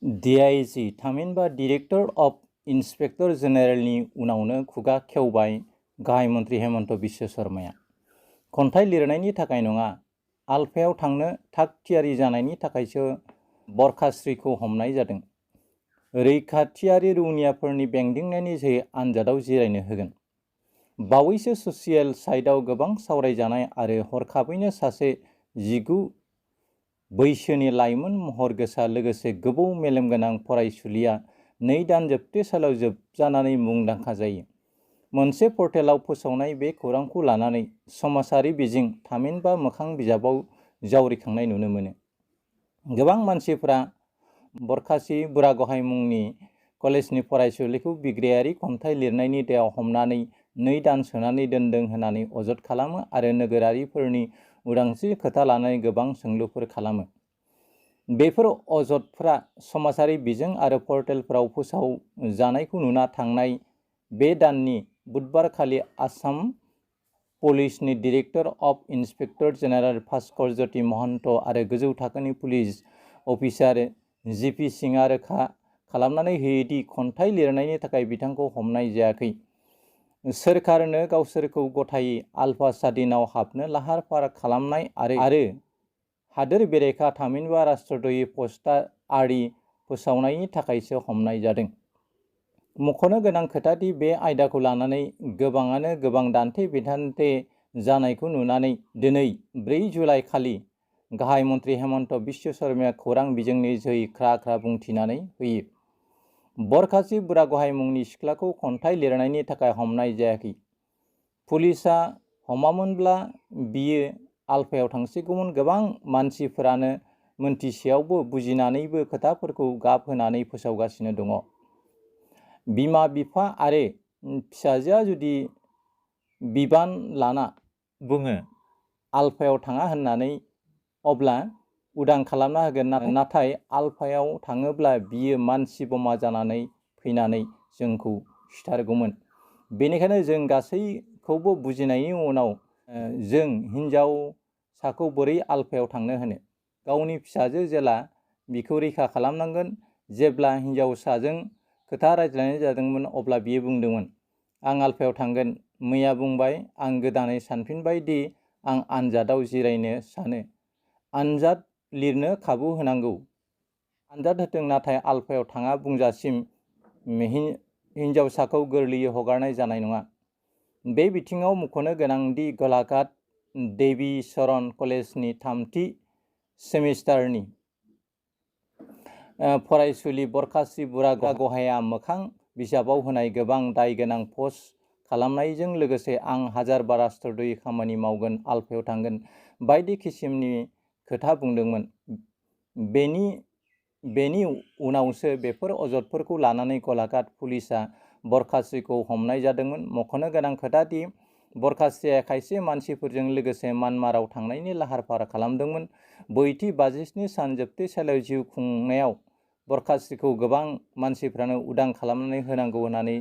DIG थामहिनबा director of inspector जेनेरेलनि उनावनो खुगा खेवबाय गाहाय मन्त्रि हेमन्त बिश्व शर्माया। खन्थाइ लिरनायनि थाखाय नङा, आलफायाव थांनो थाग थियारि जानायनि थाखायसो बरखास्रिखौ हमनाय जादों। रैखाथियारि रौनियाफोरनि बेंदिंनायनि जोहै आनजादाव जिरायनो होगोन। बावैसो ससियेल साइटआव गोबां सावरायजानाय आरो हरखाबैनो सासे 19 बैसोनि लाइमोन महर गोसा लोगोसे गोबौ मेलेमगोनां फरायसुलिया 2 दान जोबथेसालियाव जोबजानानै मुंदांखा जायो। मोनसे पर्टेलाव फोसावनाय बे खौरांखौ लानानै समाजारि बिजिं थामहिनबा मोखां बिजाबाव जावरिखांनाय नुनो मोनो। गोबां मानसिफ्रा बरखास्रि बुरागहाइ मुंनि कलेजनि फरायसुलिखौ बिग्रायारि खन्थाइ लिरनायनि दायाव हमनानै 2 दान सोनानै दोनदों होननानै अजद खालामो आरो नोगोरारिफोरनि उदांस्रि खोथा लानानै गोबां सोंलुफोर खालामो। बेफोर अजदफ्रा समाजारि बिजों आरो पर्टेलफोराव फोसावजानायखौ नुना थांनाय बे दाननि बुधबारखालि आसाम पुलिसनि director of inspector general Bhaskar Jyoti Mahanta आरो गोजौ थाखोनि पुलिस अफिसार जिपि सिंहआ रोखा खालामनानै होयोदि खन्थाइ लिरनायनि थाखाय बिथांखौ हमनाय जायाखै। सोरखारनो गावसोरखौ गथायै आलफा सादिनाव हाबनो लाहार फाहार खालामनाय आरो हादोर बेरेखा थामहिनबा राष्ट्रद्रही पस्टारि फोसावनायनि थाखायसो हमनाय जादों। मख'नो गोनां खोथादि बे आयदाखौ लानानै गोबाङानो गोबां दान्थे बिदान्थे जानायखौ नुनानै दिनै 4 जुलाइ खालि गाहाय मन्त्रि हेमन्त बिश्व शर्माया खौरां बिजोंनि जोहै ख्रा ख्रा बुंथिनानै होयो। बरखास्रि बुरागहाइ मुंनि सिख्लाखौ खन्थाइ लिरनायनि थाखाय हमनाय जायाखै। पुलिसआ हमामोनब्ला बियो आलफायाव थांसिगौमोन। गोबां मानसिफोरानो मोनथिसेयावबो बुजिनानैबो खोथाफोरखौ गाब होनानै फोसावगासिनो दङ। बिमा बिफा आरो फिसाजोआ जुदि बिबान लाना बुङो आलफायाव थाङा होननानै अब्ला उदां खालामना होगोन। नाथाय आलफायाव थाङोब्ला बियो मानसि बमा जानानै फैनानै जोंखौ सिथारगौमोन। बेनिखायनो जों गासैखौबो बुजिनायनि उनाव जों हिनजावसाखौ बोरै आलफायाव थांनो होनो? गावनि फिसाजो जेला बिखौ रैखा खालामनांगोन। जेब्ला हिनजावसाजों खोथा रायज्लायनाय जादोंमोन अब्ला बियो बुंदोंमोन, आं आलफायाव थांगोन। मैया बुंबाय, आं गोदानै सानफिनबाय दि आं आनजादाव जिरायनो सानो। आनजाद लिरनो खाबु होनांगौ। आनजाद होथों, नाथाय आलफायाव थाङा बुंजासिम हिनजावसाखौ गोरलैयै हगारनाय जानाय नङा। बे बिथिङाव मख'नो गोनांदि गलाघाट देवी चरण कलेजनि 3थि सेमिस्टारनि फरायसुलि बरखास्रि बुरागहाइआ मोखां बिजाबाव होनाय गोबां दाय गोनां पस्ट खालामनायजों लोगोसे आं हाजारबा राष्ट्रद्रही खामानि मावगोन, आलफायाव थांगोन बायदि किसिमनि खोथा बुंदोंमोन। बेनि उनावसो बेफोर अजदफोरखौ लानानै गलाघाट पुलिसआ बरखास्रिखौ हमनाय जादोंमोन। मख'नो गोनां खोथादि बरखास्रिया खायसे मानसिफोरजों लोगोसे म्यानमाराव थांनायनि लाहार फाहार खालामदोंमोन। 52 सान जोबथेसालियाव जिउ खुंनायाव बरखास्रिखौ गोबां मानसिफ्रानो उदां खालामनानै होनांगौ होननानै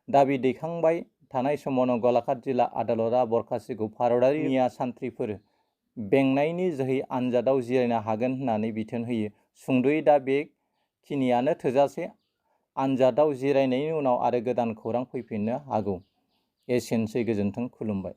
दाबि दैखांबाय थानाय समावनो गलाघाट जिल्ला आदालतआ बरखास्रिखौ भारतारि रौनिया सान्थ्रिफोर बेंनायनि जोहै आनजादाव जिरायनो हागोन होननानै बिथोन होयो। सुंद'यै दा बेखिनियानो थोजासे। आनजादाव जिरायनायनि उनाव आरो गोदान खौरां फैफिननो हागौ। एसेनोसै, गोजोन्थों, खुलुमबाय।